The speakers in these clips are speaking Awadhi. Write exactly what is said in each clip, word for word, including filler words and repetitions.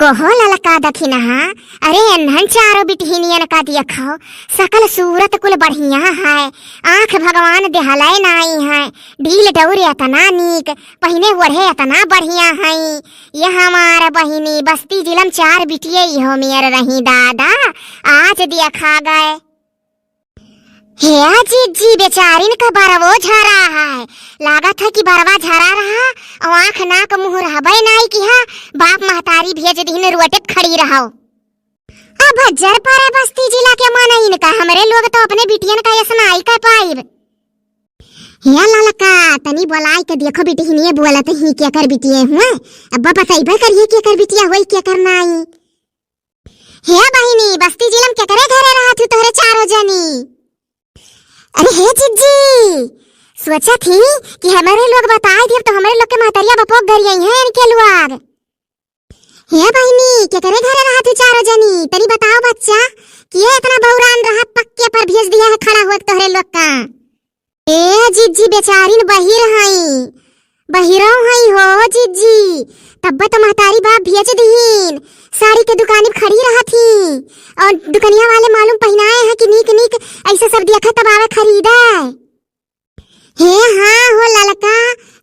ओहो ललका दखिनहा, अरे एन्हन चारो बिटिहिनियन का देखो, सकल सूरत कुल बढ़िया है, आँख भगवान देहलै नाई है, डील डौर एतना नीक, पहिने ओढ़े एतना बढ़िया है। ये हमार बहिनी बस्ती जिलम चार बिटिये इहो मेर रही दादा, आज देखा गए। हे जिज्जी, बेचारिन का बरवो झरा है। लागत है कि बरवा झरा रहा, अउ आँख नाक मुँह रहबै नाई किहा, बाप महतारी भेज दिहिन रोटे खड़ी रहो। अब भज्जर परे बस्ती जिला के मनइन का, हमरे लोग तो अपने बिटियन का ऐसना आई कर पाइब। हे ललका, तनी बोलाई के देखो बिटिहिनिये बोलत ही केकर बिटिये हुए, अब बतैबे करिए केकर बिटिया होई केकर नाई। हे बहिनी, बस्ती जिलम केकरे घरे रहत हू तोहरे चारो जनी? अरे हे जिज्जी, सोचत ही कि हमरे लोग बताई दियब तो हमरे लोग के महतरिया बपोक गरियई हैं इनके लोग। हे बहिनी, केकरे घरे रहत हू चारो जनी? तनी बताओ बच्चा, कि ये इतना बौरान रहा पक्के पर भेज दिया है खड़ा होत तोहरे लोग का। ए जिज्जी, बेचारिन बहिर हई, बहिरो हई हो जिज्जी। तब्बे तो महतारी बाप भेज दिहिन, साड़ी के दुकानी खड़ी रहत ही, अउ दुकनिया वाले मालूम पहिनाए हैं कि नीक नीक ऐसे सब देखे तब आवे खरीदे। हे हाँ हो ललका,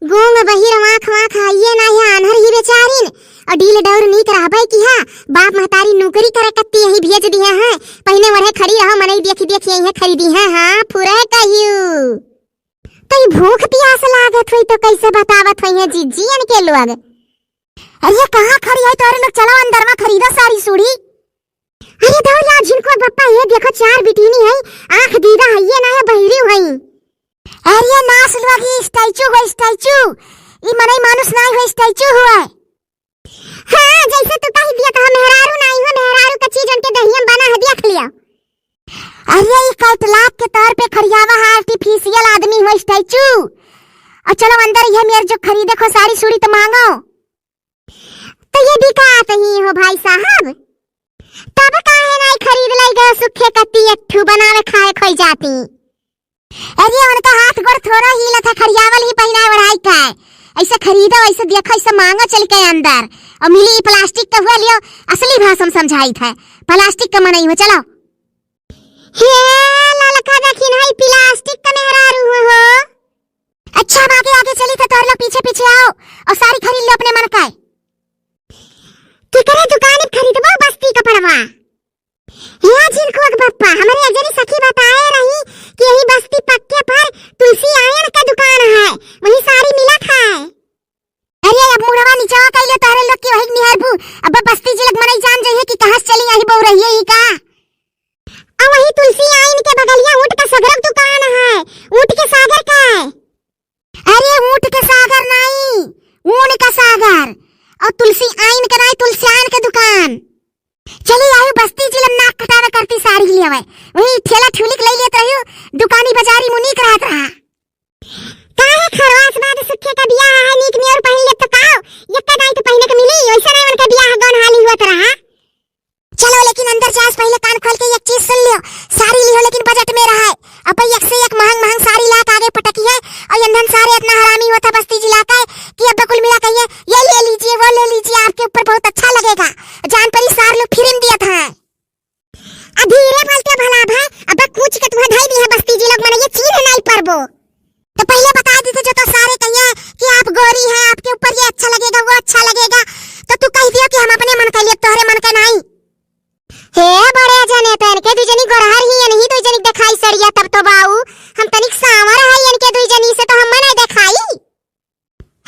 गूंग बहिर आँख वाँख हइये ना है, आन्हर ही बेचारिन, अउ डील डौर नीक रहबै किहा, बाप महतारी नौकरी करे कत्ती यही भेज दिहे हैं, पहिने ओढ़े खड़ी रहो, मनई देखी देखी यही खरीदी हैं, हाँ, फुरे कहियू। तो ई भूख पियास लागत होई तो कैसे बतावत होई हैं जिज्जी इनके लोग? अरे कहाँ खड़ी है तोहरे लोग, चलो अंदर में खरीदो साड़ी सूड़ी। अरे दौड़िया झिनको बप्पा, ये देखो चार बिटिनी है, आँख दीदा है, ये ना है बहिरी हुई। अरे नास लोग, ई स्टैचू हो स्टैचू, ई मनई मानुस नाई हो स्टैचू हुआ। हाँ, जैसे तू कह दिया तो हम मेहरारू नाई हो, मेहरारू का चीज उनके दहिया में बना है, देख लिया। अरे ई कैटलॉग के तौर पे खड़ियावा है, आर्टिफिशियल आदमी हो स्टैचू। और चलो अंदर, ये मेर जो खरीदे खो साड़ी सूड़ी तो मांगो। तो ये बिकात ही हो भाई साहब, तब काहे नाई खरीद लाई गए सुखे कत्ती एक ठू बनावे खाए खोई जाती। अरे उनका हाथ गोड़ थोड़ा हिलत है, खड़ियावल ही पहिनाए ओढ़ाई का है। ऐसे खरीदो, ऐसे देखो, ऐसे मांगो चल के अंदर। और मिली ई प्लास्टिक का हुआ लियो, असली भाषा में समझाई था, प्लास्टिक का मनई हो, चलो। हे ललका दखिन है प्लास्टिक का मेहरारू हो, हो। अच्छा, अब आगे आगे चली तो तोहरे लोग पीछे पीछे आओ और साड़ी खरीद लो अपने मन का। केकरे दुकान में खरीदबो बस्ती कपड़वा? हे झिनकुआ के पप्पा, हमरे एक जनी सखी बताए रही कि यही बस्ती पक्के पर तुलसी आयन का दुकान है, वही साड़ी मिलत है। अरे अब मुड़वा निचवा कइले तोहरे लोग की वही निहरबू, अब बस्ती जिलक मनई जान जइहे कि कहाँ से चली यही बहू रही है ही का। आ वही तुलसी आइन के बगलिया ऊँट का सगरक दुकान है, ऊँट के सागर का। अरे ऊँट के सागर नाई, ऊन का सागर। और तुलसी आइन के नाई, तुलसी आइन के दुकान। चली आयु बस्ती जिलम नाक कटावे करती साड़ी लेवे, वही ठेला ठुली के ले लेत रहियो, दुकानी बाजारी मुनीक रहत रहा। काहे खरवास बाद सुखे का बियाह है, नीक नियर पहिन ले तो काओ, यक्का दाई तो पहिने के मिली, वैसे नहीं उनके बियाह गौन हाली हुआ तो रहा। चलो, लेकिन अंदर जास पहिले कान खोल के एक चीज सुन लियो, साड़ी लियो लेकिन बजट में रहा है। अब एक से एक महंग महंग साड़ी ला के आगे पटकी है, और यंधन सारे इतना हरामी होता बस्ती जिला का है कि अब कुल मिला कहिए, "ये ले लीजिए, वो ले लीजिए, आपके ऊपर बहुत अच्छा लगेगा।" जान परी सार लोग फिर दिया था। अब धीरे बोलते भला भाई, अब कुछ के तुम्हें धई दी है बस्ती जिला में, ये चीज नहीं परबो। तो पहिले बता देते जो तो सारे कहिए कि आप गोरी हैं, आपके ऊपर ये अच्छा लगेगा, वो अच्छा लगेगा, तो तू कह दियो कि हम अपने मन के लिए, तोहरे मन के नहीं। हे बड़े जने, तो इनके दुई जनी गोरहर ही, इनही दुई जनी देखाई सड़िया, तब तो बाऊ हम तनिक सांवर है इनके दुई जनी से, तो हम नहीं देखाई।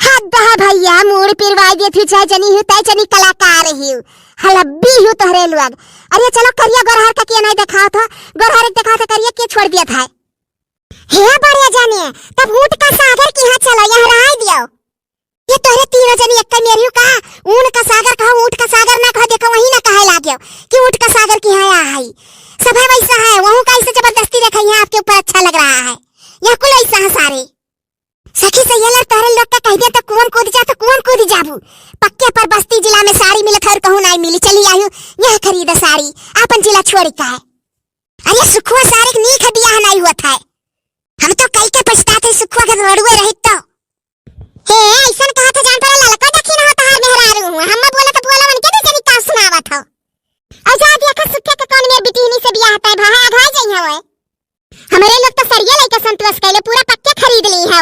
हद है भैया, मूड़ पिरवाई देत ही, चाहे जनी हूँ, तय जनी कलाकार ही हूँ, हलब्बी हूँ तोहरे लोग। अरे चलो करिया गोरहर का किया नहीं देखाओ था, गोरहर एक देखाओ था, करिया के छोड़ दिया था। हे बड़े जाने, तब ऊँट का सागर की यहाँ चलो, यहाँ रहाई दियो। ये तोहरे तीनों जनी एक मेरियो का, ऊन का सागर कहो, ऊँट का सागर ना कहो, देखो वही ना कहे लाग्यो कि ऊँट का सागर की यहाँ आई। सब है वैसा है, वहू का ऐसे जबरदस्ती देखा, यहाँ आपके ऊपर अच्छा लग रहा है, यहाँ कुल ऐसा है सारे। सखी से ये लड़ तोहरे लोग का कह दिया तो कुआं कूद जा, तो कुआं कूद जाबू। पक्के पर बस्ती जिला में साड़ी मिलत है और कहूँ नहीं मिली, चली आयु यहाँ खरीद साड़ी, आपन जिला छोड़ का है। अरे सुखुआ सारे के नीक है बियाह नहीं हुआ था, हम तो कई के पछतात है सुखुआ के रोडुए रहित तो। हे, ऐसन कहा था जान पड़ा ललका दखिन हो तहार मेहरारू हुआ। हम बोला तो बोला मन के दे जनी का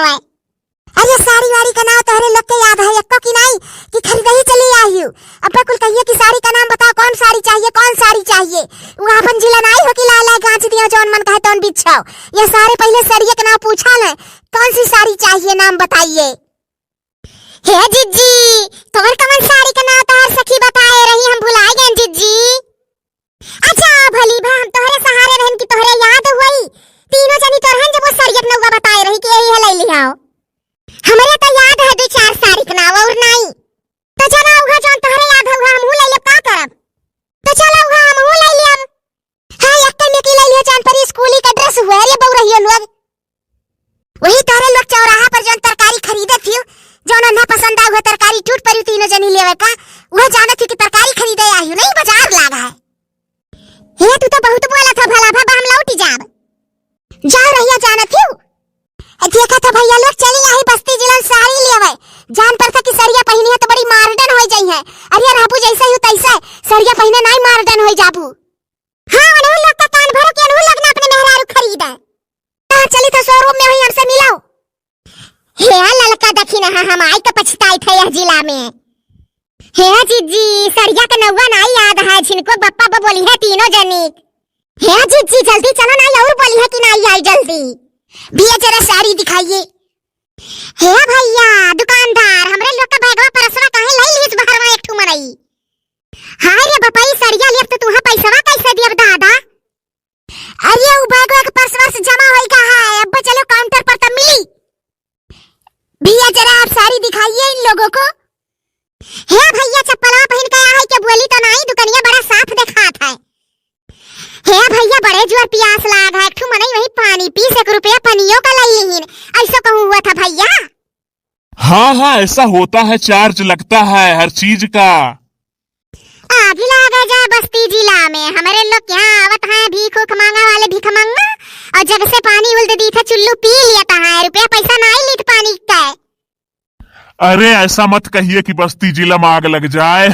अरे साड़ी वाड़ी का नाम तोहरे लोग के याद है एक्को कि नाई, कि खरीदही चली आयु? अब्बा कुल कहिए कि साड़ी का नाम बताओ, कौन साड़ी चाहिए, कौन साड़ी चाहिए? वो आपन जिला नाई हो कि लाला गांच दिया जौन मन कहे तौन बिछाओ। ये सारे पहले सड़िया का नाम पूछा ले, कौन सी साड़ी चाहिए, नाम बताइए। हे जिज्जी, कौन कौन साड़ी का नाम तोहर सखी बताए रही, हम भुलाए गए जिज्जी। अच्छा भली भा हम तोहरे सहारे रहन कि तोहरे याद हुई। तीनों जनी तो रहन जब वो सरियत नौवा बताए रही कि यही है ले लियाओ। हमरे तो याद है दो चार साड़ी के नाव और नाई। तो चला उहा जौन तोहरे याद है उहा हमहू ले लेब, का करब? तो चला उहा हमहू ले लेब। हाँ, यक्के में की ले लिया चांद परी स्कूली का ड्रेस हुआ रे बउरहियो लोग। वही तोहरे लोग चौराहा पर जौन तरकारी खरीदे थियो, जौन उन्हें पसंद आए हुए तरकारी टूट पड़ी तीनों जनी लेवे का, वह जाने थी कि तरकारी खरीदे आई हूँ, नहीं बाजार लाग है। हे तू तो बहुत बोला था भला भा हम लौटी जाब। जाओ रहिया जाना थियो। देखा था भैया लोग चली आई बस्ती जिलन साड़ी लेवे। जान पर था कि सरिया पहिनी है तो बड़ी मारडन हो जाई है। अरे रहबू जैसे ही तैसे सरिया पहिने नाई मारडन हो जाबू। हाँ, उन्हों लोग का कान भरो कि उन्हों लोग ना अपने मेहरारू खरीदे। हाँ, चली तो शोरूम में हुई हमसे मिलाओ। हे ललका दखिनहा, हम आई तो पछताई थे यह जिला में। हे जिज्जी, सरिया का नौवा नाई याद है, जिनको बप्पा बो बोली है तीनों जनी। हे जिज्जी, जल्दी चलो ना, और बोली है कि नाई आई जल्दी। भैया जरा साड़ी दिखाइए। हे भैया दुकानदार, हमरे लोग का बैगवा परसवा काहे ले लीस बहरवा एक ठू मनई? हाय रे बपई, सरिया लेब तो तुहा पैसवा कैसे दियब दादा? अरे उ बैगवा के पर्स वर्स जमा होई का है, अब चलो काउंटर पर तब मिली। भैया जरा आप साड़ी दिखाइए इन लोगों को। हे भैया चप्पलवा पहिन के आया है के बोली तो नाई, दुकनिया बड़ा साफ देखात है। हे भैया बड़े जोर पियास लाग है, एक ठू मनई वही पानी पीस, एक रुपया पनियो का लई लीन, ऐसा कहूँ हुआ था भैया। हाँ हाँ ऐसा होता है, चार्ज लगता है हर चीज का। आगी लागे जा बस्ती जिला में, हमरे लोग यहाँ आवत हैं भीख उख मांगा वाले भिखमंगा, और जग से पानी उल्द दी थे चुल्लू पी लिया था, रुपया पैसा नाई लीत पानी का। अरे ऐसा मत कहिए कि बस्ती जिला में आग लग जाए।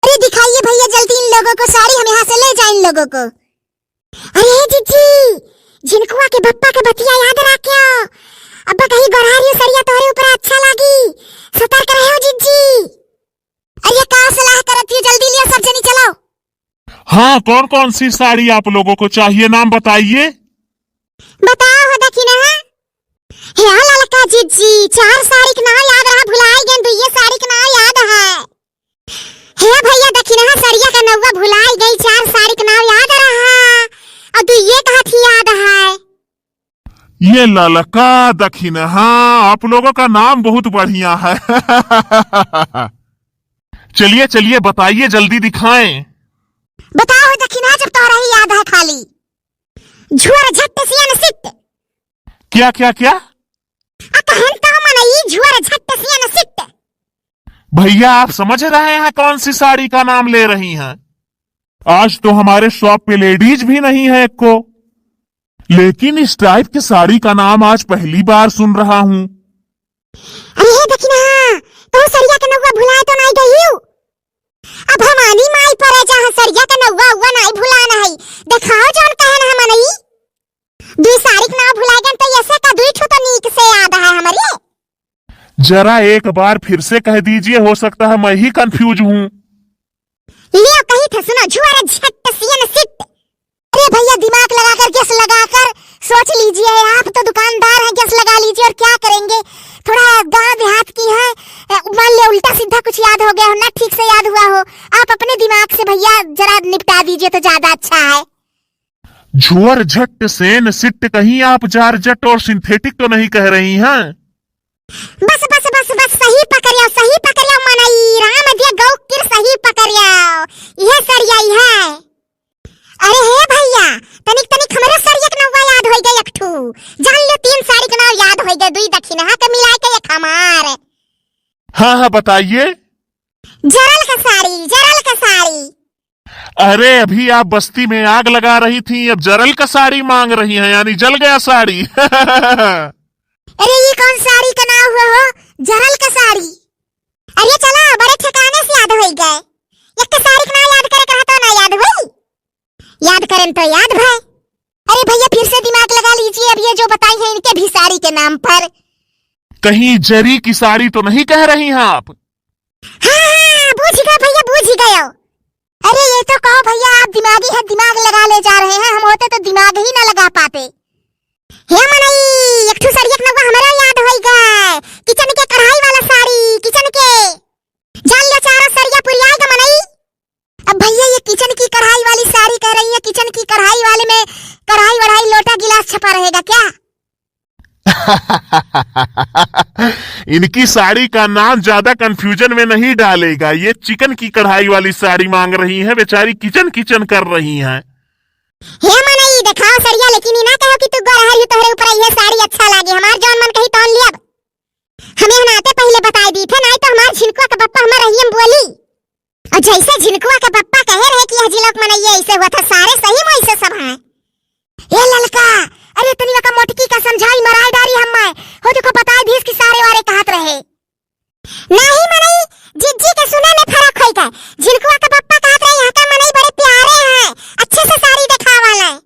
अरे दिखाइए भैया जल्दी इन लोगों को साड़ी, हम यहाँ से ले जाए इन लोगों को। अरे जिज्जी, झिनकुआ के बप्पा के बतिया याद रखियो। अब्बा कहीं गोरहारियो सरिया तोहरे ऊपर अच्छा लागी, सतर्क रहो जिज्जी। अरे का सलाह करत हो, जल्दी लिया सब जनी चलाओ। हाँ, कौन कौन सी साड़ी आप लोगों को चाहिए, नाम बताइए। बताओ हो दखिनहा। हे ललका जिज्जी, चार साड़ी के नाम याद रहा, भुलाई गए, दुइये साड़ी के नाम याद है। हे भैया दखिनहा, सरिया का नौवा भुलाई गई, चार साड़ी के नाम याद रहा, और दुइये का हाथ याद है। ये ललका दखिनहा, आप लोगों का नाम बहुत बढ़िया है। चलिए चलिए बताइए, जल्दी दिखाएं। बताओ दखिनहा, जब तोहरा ही याद है खाली। झुअर झट सियन सिट। क्या क्या क्या? आ कहन तो मनई झुअर झट सियन सिट। भैया आप समझ रहे हैं कौन सी साड़ी का नाम ले रही हैं? आज तो हमारे शॉप पे लेडीज भी नहीं है एक को, लेकिन इस टाइप की साड़ी का नाम आज पहली बार सुन रहा हूँ। अरे हे दखिनहा, तो सरिया के नौवा भुलाए तो नाई गई हो? अब हमारी माई पर जा, सरिया के नौवा उवा नाई भुलाना है। दिखाओ जौन कहन हम नहीं। दुई साड़ी के नाम भुला गन तो ऐसे का दुई ठो तो नीक से याद है हमरे। जरा एक बार फिर से कह दीजिए, हो सकता है मैं ही कंफ्यूज हूँ। लियो कही थे, सुनो, झुअर झट सियन सिट। अरे भैया, दिमाग लगाकर, गैस लगाकर सोच लीजिए। आप तो दुकानदार हैं, गैस लगा लीजिए और क्या करेंगे। थोड़ा गांव देहात की है, अ, मान लिया उल्टा सीधा कुछ याद हो गया हो ना, ठीक से याद हुआ हो, आप अपने दिमाग से भैया जरा निपटा दीजिए तो ज्यादा अच्छा है। झुअर झट सेन सिट, कहीं आप जारजट और सिंथेटिक तो नहीं कह रही हैं? बस बस बस बस, सही पकड़ियो, सही पकड़ियो मनई, राम दिया गौ किर सही पकड़ियो। यह सरिया है। अरे हे भैया, तनिक तनिक हमरे सरिया के नौवा याद होई गए एक ठू। जान ले तीन साड़ी के नाम याद होई गए, दुई दखिनहा के मिला के एक हमार। हाँ हाँ बताइए। जरल का साड़ी, जरल का साड़ी। अरे अभी आप बस्ती में आग लगा रही थी, अब जरल का साड़ी मांग रही हैं, यानी जल गया साड़ी। अरे ये कौन साड़ी का नाम हुआ हो, जरल का साड़ी? अरे चला, बड़े ठिकाने से याद होई गए। एक तो साड़ी का नाम याद करे कहा तो ना याद हुई, याद करें तो याद भय। अरे भैया फिर से दिमाग लगा लीजिए, अब ये जो बताई है इनके भी साड़ी के कहीं जरी की साड़ी तो नहीं कह रही हैं आप? हाँ, हाँ, बूझ गए भइया, बूझ गए। अरे ये तो कहो भइया, आप दिमागी है, दिमाग लगा ले जा रहे हैं, हम होते तो दिमाग ही ना लगा पाते। हे मनई, एक ठो सड़िया के नौवा हमरो याद होई गए, किचन के कढ़ाई वाला साड़ी, किचन के। जान लिया चारों सड़िया पुरियाई का मनई। अब भइया ये किचन की कढ़ाई वाली साड़ी कह रही है, किचन की कढ़ाई वाले में कढ़ाई वढ़ाई लोटा गिलास छपा रहेगा क्या? इनकी साड़ी का नाम ज्यादा कंफ्यूजन में नहीं डालेगा। ये चिकन की कढ़ाई वाली साड़ी मांग रही हैं, बेचारी किचन किचन कर रही हैं। हे मनई, देखाओ सड़िया, लेकिन ई ना कहो कि तू गोरहर ही तोहरे ऊपर ये साड़ी अच्छा लागे। हमार जौन मन कही तौन लियब। हमें नाते पहिले बताई दी थे, नाई तो हमार झिनकुआ के पप्पा हमार रहियम बोली। और जैसे झिनकुआ के पप्पा कहे रहे कि यह जिला के मनई ऐसे हुआ था, सारे सही में ऐसे सब हैं। ए ललका, अरे तनी का मोटकी का समझाई, मराई डारी हम मैं। हो देखो, बताई दीस कि सारे वारे कहत रहे। नहीं मनई, जिज्जी के सुने में फर्क होई का। झिनकुआ के पप्पा कहत रहे, यहाँ का मनई बड़े प्यारे हैं, अच्छे से साड़ी देखावा लें।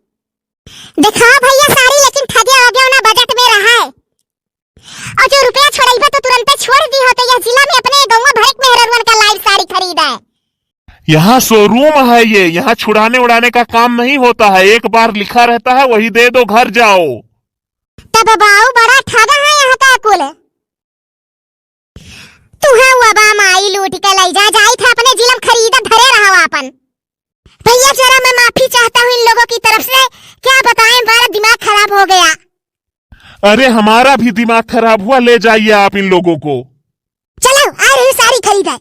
देखाओ भइया साड़ी, लेकिन ठगे हो गया ना, बजट में रहा है। और जो रुपया छोड़इबा तो तुरंते छोड़ दी होते, यह जिला में अपने गौवा भर के मेहररुअन का लाइव साड़ी खरीदा है। यहाँ शोरूम है ये, यहाँ छुड़ाने उड़ाने का काम नहीं होता है, एक बार लिखा रहता है, वही दे दो, घर जाओ। तब बाऊ बड़ा ठगा है यहाँ का कुल। तू है वो बा माई लूट के लई जा, जाई था अपने जिलम खरीदा धरे रहो आपन। भइया जरा मैं माफी चाहता हूँ इन लोगों की तरफ से, क्या बताएं, हमारा दिमाग खराब हो गया। अरे हमारा भी दिमाग खराब हुआ, ले जाइए आप इन लोगों को। चलो आ रही साड़ी खरीदा।